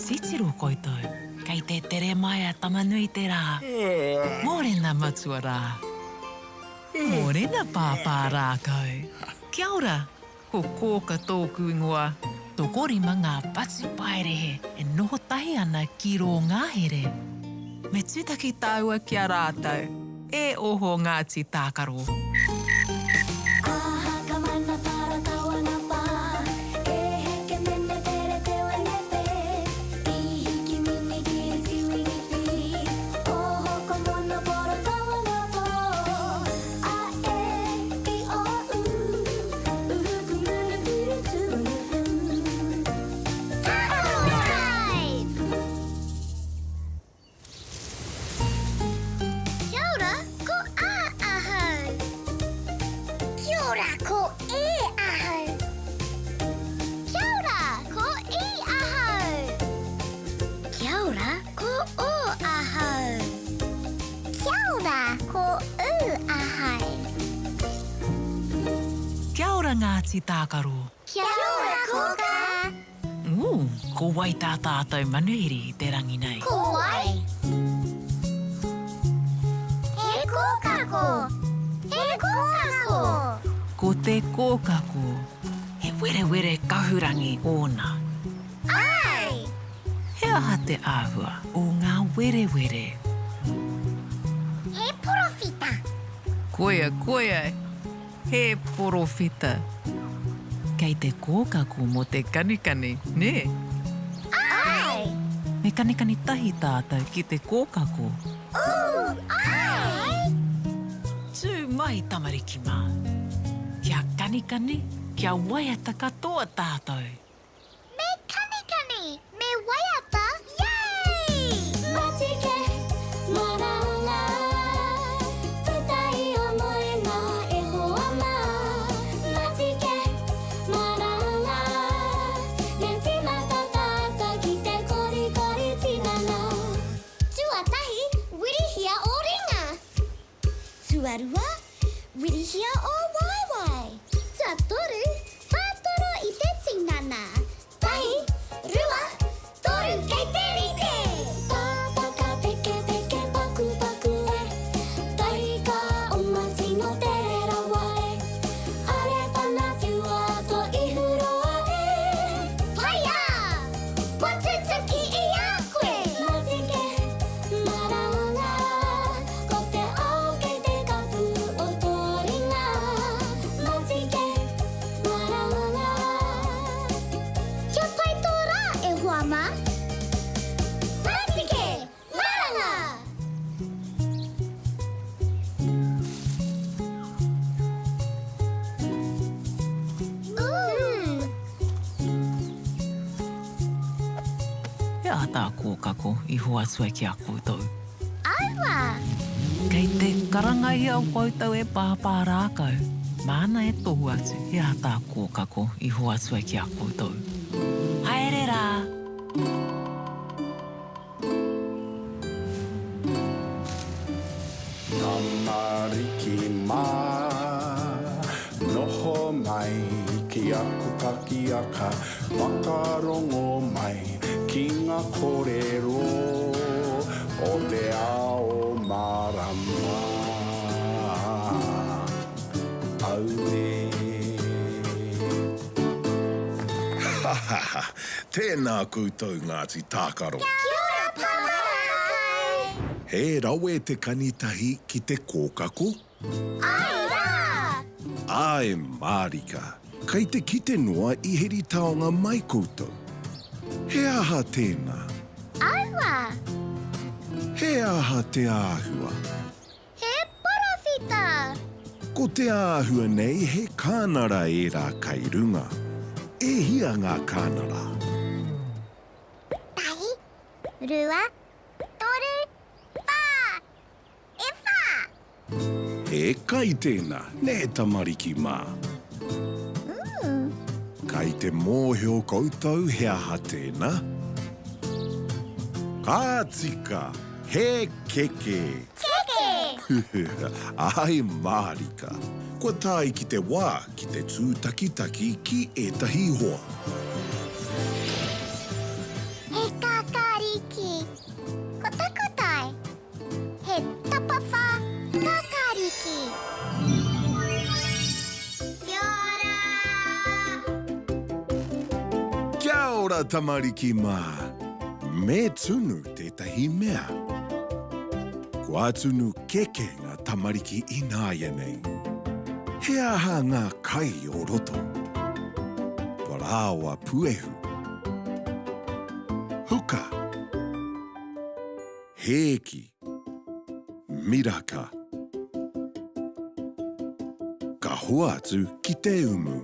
Titiro koutou, kei te tere mai a Tama-nui-te-rā. Mōrena matua rā. Mōrena pāpā rākau. Kia ora, ko Kōka tōku ingoa. Tokorima ngā patupaiarehe e noho tahi ana ki rō ngahere. Me tūtaki tāua ki a rātou. E oho Ngāti Tākaro. Aha ka mana para tawana wha E heke mene pere te wene whe I hiki mini kiri tiwini whi Oho ko mono poro tawana who A e i o u Uhu ku munu puru tuunu fu Tākaro Time! Kia ora, ko A ahau. Kia ora, ko E ahau. Kia ora, ko I ahau. Kia ora, ko O ahau. Kia ora, ko U ahau. Kia ora Ngāti Tākaro. Kia ora Kōkā. Ū, ko wai tā tātou manuhiri i te rangi nei? Ko wai? He kōkako! He kōkako! Ko te kōkako, he werewere kahurangi ōna. Āe! He aha te āhua o ngā werewere? He porowhita. Koia, koia, He porowhita. Kei te kōkako mō te kanikani, nē? Āe! Me kanikani tahi tātou ki te kōkako. Ū, āe! Tū mai, tamariki mā. Kia kanikani, kia waiata katoa tātou. Me kanikani, me waiata, yay! Matike, maranga, puta i o moenga e hoa ma. Matike, maranga, me timata tata ki te korikori tinana. Tuatahi, wirihia o ringa. Tuarua, wirihia ō waewae. Tuatoru, whātoro i te tinana. Tahi, rua, toru, kei te rite! Pāpaka pekepeke pakupaku e, Taika oma tino tere rawa e, Are whana whiua to ihu roa e. Haia! Kua tutuki i a koe! Matike, maranga, Ko te ao kei te kapu o tō ringa Matike, maranga. Kia pai tō rā e hoa mā! Matike, maranga! Ooh! He aha tā Kōkako i hoatu ai ki a koutou? Aua! Kei te karangahia o koutou e Pāpā Rākau, māna e tohu atu he aha tā Kōkako i hoatu ai ki a koutou. Haere rā! Tamariki mā, noho mai ki aku pakiaka, whakarongo mai ki ngā kōrero o te ao mārama. Auē. Ha ha ha! Tēnā koutou Ngāti Tākaro. Kia ora Pāpā Rākau! He rawe te kanitahi ki te kōkako? Āe rā! Āe mārika, kei te kite noa i heri taonga mai koutou. He aha tēnā? Aua! He aha te āhua? He porowhita! Ko te āhua nei he kānara ērā kai runga. E hia ngā kānara? Tahi, rua, toru, whā! E whā! He kai tēnā, nē tamariki mā? Mm. Kai te mōhio koutou he aha tēnā? Ka tika! He keke! Keke! Āe mārika! Kua tae ki te wā ki te tūtakitaki ki ētahi hoa. He kākano! ora tamariki mā! Me tunu tētahi mea. Kua tunu keke ngā tamariki ināianei. He aha ngā kai o roto? Parāoa puehu. Huka. Hēki. Miraka. Ka hoatu ki te umu.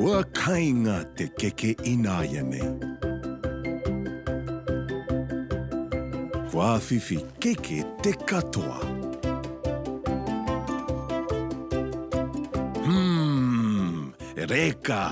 Kua kainga te keke ināianei. Kua whiwhi keke te katoa. Humm! Reka!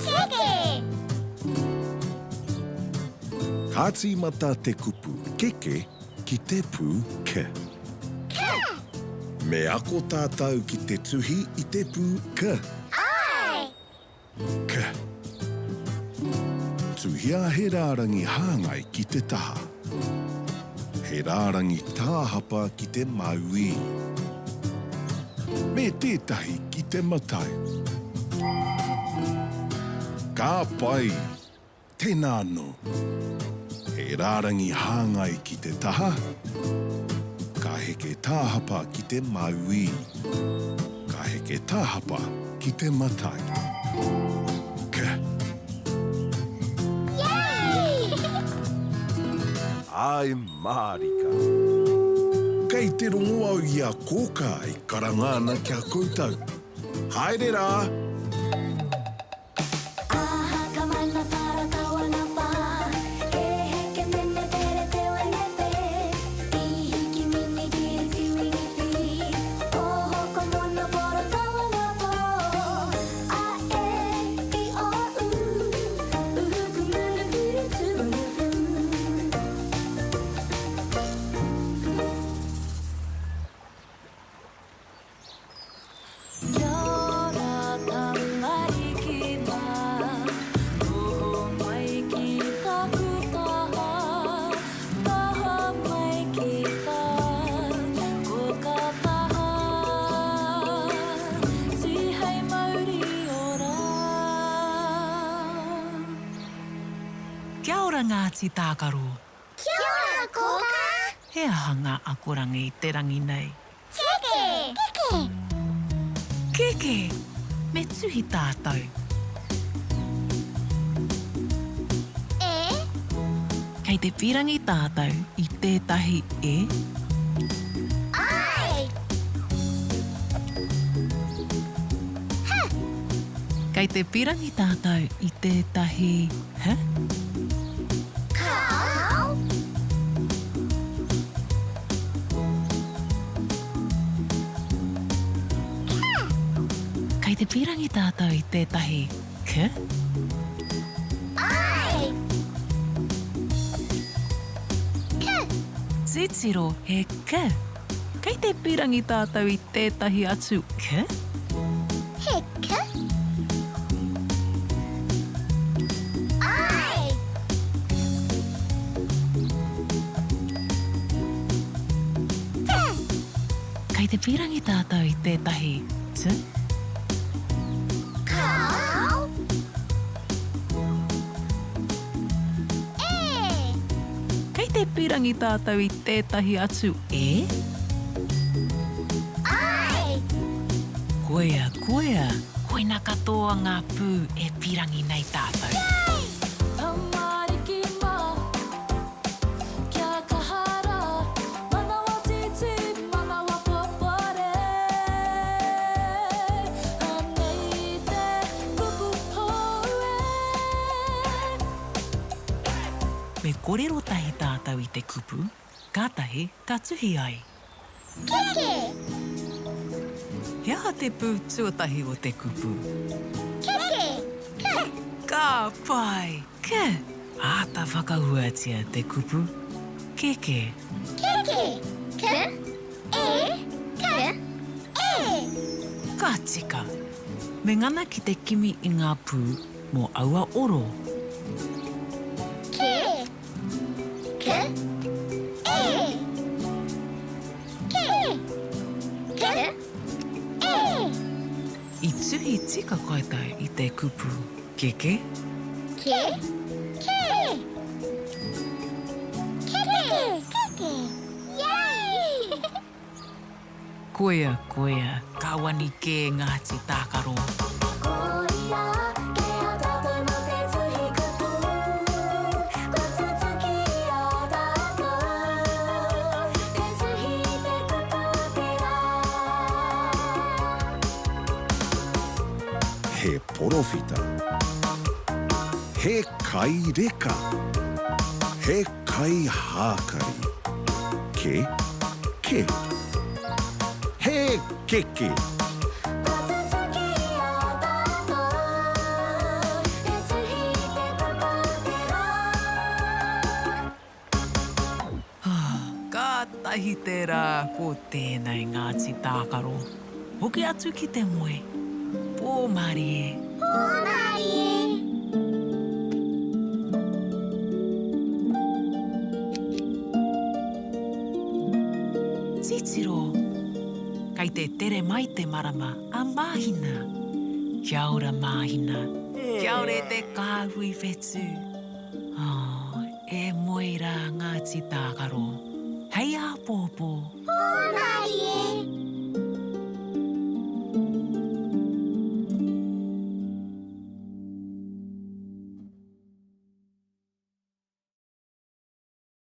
Keke! Ka tīmata te kupu keke ki te pū k. K! Me ako tātou ki te tuhi i te pū k. Āe! K. Tuhia he rārangi hāngai ki te taha. He rārangi tāhapa ki te mauī. Me tētahi ki te matau. Ka pai! Tēnā anō. He rārangi hāngai ki te taha. Ka heke tāhapa ki te mauī. Ka heke tāhapa ki te matau. K. Yay! Āe mārika. Kei te rongo au i a Kōkā e karanga ana ki a koutou. Haere rā! Aha ka mana para kawana pa E heke mene pere te wene pe I hiki mini kiri tiwini fi Oho ko mono poro kawana po A e i o u Uhu ku munu puru tu unu fu. Kia ora tamariki mā, noho mai ki taku taha, taha mai ki tā koka taha, tihei mauri ora. Kia ora Ngāti Tākaro. Kia ora Kōkā! He aha ngā akoranga i te rangi nei? Keke! Keke! Keke! Me tuhi tātou. E. Kei te pīrangi tātou i tētahi e. Āe! H. Kei te pīrangi tātou i tētahi h. Kāo! K. Kei te pīrangi tātou i tētahi k. Āe! K. Titiro he k. Kei te pīrangi tātou i tētahi atu k? He k? Āe! T. Kei te pīrangi tātou i tētahi t? Kāo! E! Kei te pīrangi tātou i tētahi atu e? Āe! Koia, koia, koina katoa ngā pū e pīrangi nei tātou. Yay! Tamariki mā, kia kaha rā, manawa tītī, manawa popore. Anei te kupu hou e. Me korero tahi tātou i te kupu, kātahi ka tuhi ai. Keke! He aha te pū tuatahi o te kupu? Keke! K! Ka pai! K! Āta whakahuatia te kupu keke. Keke! K, E, K, E! Ka tika! Me ngana ki te kimi i ngā pū mō aua oro. Ke, K, E. Ke, K, E. I tuhi tika koutou i te kupu keke? Ke, ke. Keke, keke. Yay! Koia, koia, ka wani kē Ngāti Tākaro. Koia kē a tātou mō te tuhi kupu, kua tutuki i a tātou te tuhi i te kupu o te rā. He porowhita. He kai reka. He kai hākari. Ke, ke. He keke! Kua tutuki i a tātou te tuhi i te kupu o te rā. Kātahi te rā ko tēnei Ngāti Tākaro. Hoki atu ki te moe. Pō mārie. Pō mārie. Titiro! Kei te tere mai te marama a Māhina. Kia ora Māhina. Kia ora e te kāhui whetū. Oh, e moe rā Ngāti Tākaro. Hei āpōpō. Pō mārie.